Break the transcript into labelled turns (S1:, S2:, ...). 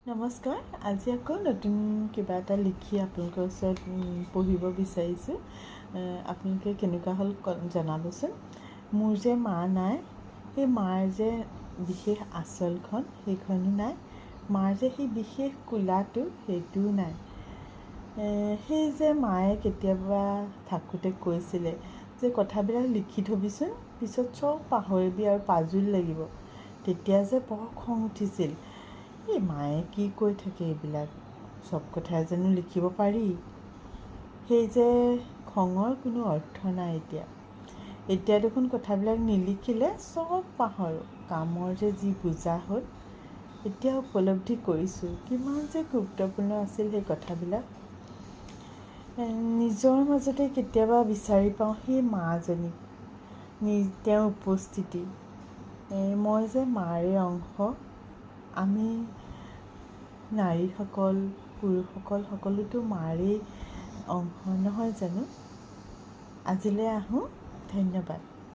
S1: নমস্কাৰ, আজি আকৌ নতুন কিবা এটা লিখি আপোনালোকৰ ওচৰত পঢ়িব বিচাৰিছোঁ। আপোনালোকে কেনেকুৱা হ'ল জনাবচোন। মোৰ যে মা নাই, সেই মাৰ যে বিশেষ আঁচলখন, সেইখনো নাই। মাৰ যে সেই বিশেষ কোলাটো, সেইটোও নাই। সেই যে মায়ে কেতিয়াবা থাকোঁতে কৈছিলে যে কথাবিলাক লিখি থ'বিচোন, পিছত চব পাহৰিবি আৰু পাজোল লাগিব। তেতিয়া যে বৰ খং উঠিছিল, এই মায়ে কি কৈ থাকে এইবিলাক, চব কথাই জানো লিখিব পাৰি? সেই যে খঙৰ কোনো অৰ্থ নাই এতিয়া। এতিয়া দেখোন কথাবিলাক নিলিখিলে চব পাহৰোঁ। কামৰ যে যি বোজা হ'ল, এতিয়া উপলব্ধি কৰিছোঁ কিমান যে গুৰুত্বপূৰ্ণ আছিল সেই কথাবিলাক। নিজৰ মাজতে কেতিয়াবা বিচাৰি পাওঁ সেই মাজনীক, তেওঁৰ উপস্থিতি। মই যে মাৰে অংশ। আমি নাৰীসকল, পুৰুষসকল সকলোতো মাৰেই অংশ নহয় জানো? আজিলৈ আহোঁ, ধন্যবাদ।